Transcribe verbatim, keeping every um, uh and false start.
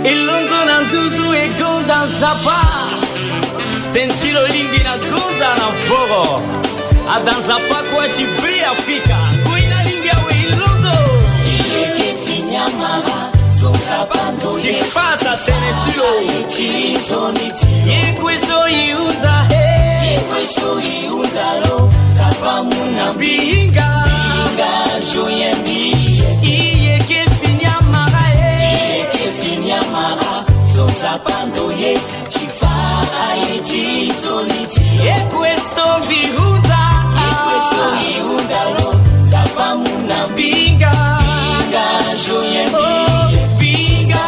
E londo na nduzu e gonda Nzapa. Tene ti lo lingbi na gonda na voro. Ada Nzapa kua ti Be Afrika. Ngoi na lingbi awe e londo. Ti fata tene ti lo. Ye kue so e hunda e. Ye kue so e hunda lo. Nzapa mu na mbinga. Mbinga joye mbi. Iye ke fini amara e. Iye ke fini amara. So Nzapa ndo ye. Ti fa aye ti nzoni ti lo. Ye kue so mbi hunda. Ye kue so e hunda lo. Nzapa mu na mbinga. Mbinga joye mbi. Oh, mbinga.